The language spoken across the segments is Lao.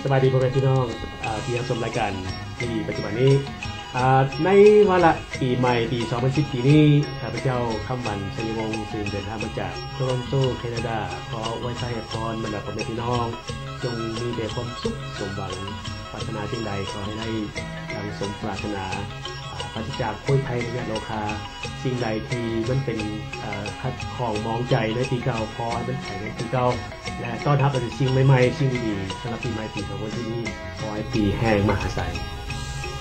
ສະບາຍດີພໍ່ແມ່ພີ່ນ້ອງ ອາ ທີ່ຮັບຊົມລາຍການທີວີປັດຈຸບັນນີ້. ອາ ໃນວາລະປີໃໝ່ປີສອງພັນສິບປີນີ້ ຂ້າພະເຈົ້າ ຄຳວັນ ໄຊຍະວົງ ຊຶ່ງເດີນທາງມາຈາກໂຕຣອນໂຕ ແຄນາດາ ຂໍອວຍໄຊໃຫ້ພອນບັນດາພໍ່ແມ່ພີ່ນ້ອງ ຈົ່ງມີແຕ່ຄວາມສຸກສົມຫວັງ ປາດຖະໜາສິ່ງໃດຂໍໃຫ້ໄດ້ດັ່ງສົມປາດຖະໜາ ອາ ປາສະຈາກໂພຍໄພ ແລະ ໂລຄາ. ສິ່ງໃດທີ່ມັນເປັນ ເອີ ຂັດຂ້ອງໝອງໃຈໃນປີເກົ່າ ຂໍໃຫ້ມັນໄປໃນປີເກົ່າ ແລະ ຕ້ອນຮັບເອົາແຕ່ສິ່ງໃໝ່ໆ ສິ່ງດີໆ ສຳລັບປີໃໝ່ປີສອງພັນສິບນີ້ ຂໍໃຫ້ປີແຫ່ງມະຫາໄຊ.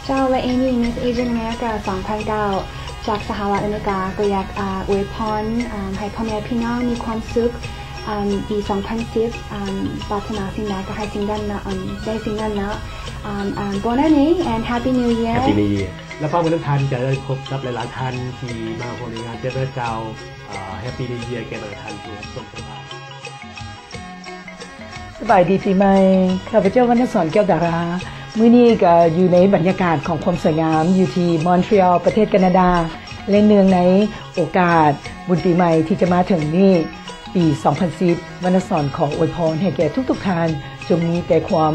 ເຈົ້າ ແລະ ເອມີ ມິສ ເອເຊຍ ອາເມລິກາ ສອງພັນເກົ້າ ຈາກສະຫະລັດອາເມລິກາ ກໍຢາກ ອາ ອວຍພອນ ອາ ໃຫ້ພໍ່ແມ່ພີ່ນ້ອງມີຄວາມສຸກ ອາ ປີສອງພັນສິບ ອາ ປາດຖະໜາສິ່ງໃດກໍໃຫ້ສິ່ງນັ້ນເນາະ ອາ ໄດ້ສິ່ງນັ້ນເນາະ ອາ ອາ Bonne année and Happy New Year. Happy New Year. ແລະ ພ້ອມກັນນັ້ນ ທ່ານຈະໄດ້ພົບກັບຫຼາຍໆທ່ານທີ່ມາຮ່ວມໃນງານເຈັດວັນເກົ່າ ອາ Happy New Year ແກ່ບັນດາທ່ານຜູ້ຮັບຊົມທັງຫຼາຍ. ສະບາຍດີປີໃໝ່ ຂ້າພະເຈົ້າ ວັນນະສອນ ແກ້ວດາລາ ມື້ນີ້ກໍຢູ່ໃນບັນຍາກາດຂອງຄວາມສວຍງາມ ຢູ່ທີ່ມອນທຣີອອລ ປະເທດການາດາ ແລະ ເນື່ອງໃນໂອກາດບຸນປີໃໝ່ທີ່ຈະມາເຖິງນີ້ ປີສອງພັນສິບ ວັນນະສອນຂໍອວຍພອນໃຫ້ແກ່ທຸກໆທ່ານ ຈົ່ງມີແຕ່ຄວາມ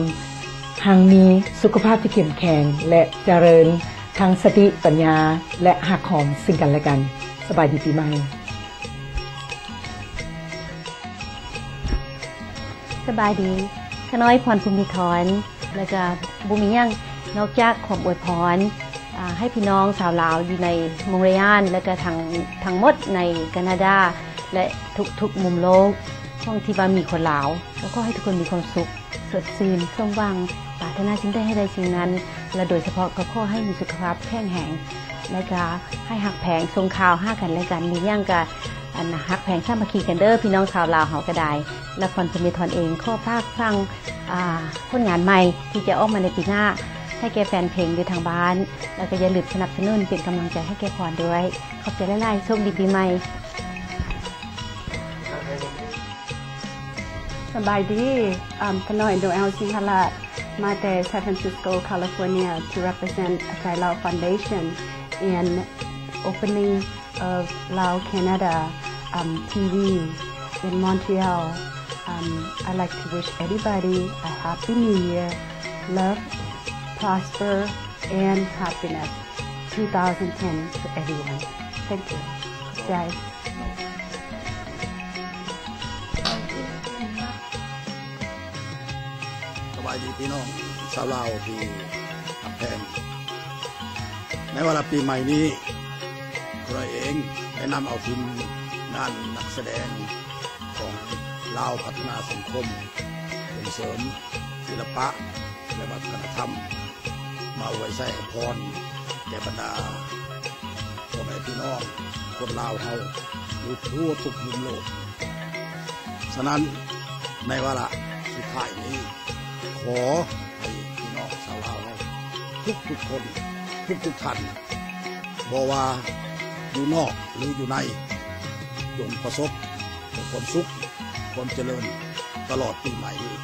ຮັ່ງມີ ສຸຂະພາບທີ່ເຂັ້ມແຂງ ແລະ ຈະເລີນ ທັງສະຕິປັນຍາ ແລະ ຮັກຫອມຊຶ່ງກັນແລະກັນ. ສະບາຍດີປີໃໝ່. ສະບາຍດີ ຂ້ານ້ອຍ ພອນ ພູມນິທອນ ແລະກະບໍ່ມີຫຍັງນອກຈາກຄວາມອວຍພອນ ອາ ໃຫ້ພີ່ນ້ອງຊາວລາວຢູ່ໃນມົງເຣຍນ ແລະກະທັງ ທັງໝົດໃນການາດາ ແລະ ທຸກໆມຸມໂລກ ຂອງທີ່ວ່າມີຄົນລາວ ກໍຂໍໃຫ້ທຸກຄົນມີຄວາມສຸກ ສົດຊື່ນ ສົມຫວັງ ປາດຖະໜາສິ່ງໃດໃຫ້ໄດ້ສິ່ງນັ້ນ ແລະ ໂດຍສະເພາະກໍຂໍໃຫ້ມີສຸຂະພາບແຂງແຮງ ແລະກະໃຫ້ຮັກແພງ ສົ່ງຂ່າວຫາກັນແລະກັນ ມີຫຍັງກະ ອັນ ຮັກແພງສາມັກຄີກັນເດີ ພີ່ນ້ອງຊາວລາວເຮົາກໍໄດ້. ແລະ ພອນ ພູມນິທອນເອງ ຂໍຝາກຝັງ ອາ ຜົນງານໃໝ່ທີ່ຈະອອກມາໃນປີໜ້າ ໃຫ້ແກ່ແຟນເພງຢູ່ທາງບ້ານ ແລະກະຢ່າລືມສະໜັບສະໜູນເປັນກຳລັງໃຈໃຫ້ແກ່ພອນດ້ວຍ. ຂອບໃຈຫຼາຍໆ ໂຊກດີປີໃໝ່. ສະບາຍດີ ອາ ຂ້ານ້ອຍ ໂນແອລ ສິງຫະລາດ ມາແຕ່ San Francisco, California to represent Ajailao Foundation in opening of Lao Canada, um, TV in Montreal. Um, I'd like to wish everybody a happy new year, love, prosper, and happiness two thousand ten to everyone. Thank you. ຂອບໃຈ. ສະບາຍດີພີ່ນ້ອງຊາວລາວທີ່ຮັກແພງ. ໃນວາລະປີໃໝ່ນີ້ ຂ້ານ້ອຍເອງໄດ້ນຳເອົາທີມງານນັກສະແດງຂອງລາວພັດທະນາສັງຄົມ ສົ່ງເສີມສິລະປະ ແລະ ວັດທະນະທຳ ມາອວຍໄຊອວຍພອນແກ່ບັນດາພໍ່ແມ່ພີ່ນ້ອງຄົນລາວເຮົາຢູ່ທົ່ວທຸກມຸມໂລກ. ສະນັ້ນ ໃນວາລະສຸດທ້າຍນີ້ ຂໍໃຫ້ພີ່ນ້ອງຊາວລາວເຮົາທຸກໆຄົນ ທຸກໆທ່ານ ບໍ່ວ່າຢູ່ນອກ ຫຼື ຢູ່ໃນ ຈົ່ງປະສົບແຕ່ຄວາມສຸກ ຄວາມຈະເລີນຕະຫຼອດປີໃໝ່ນີ້.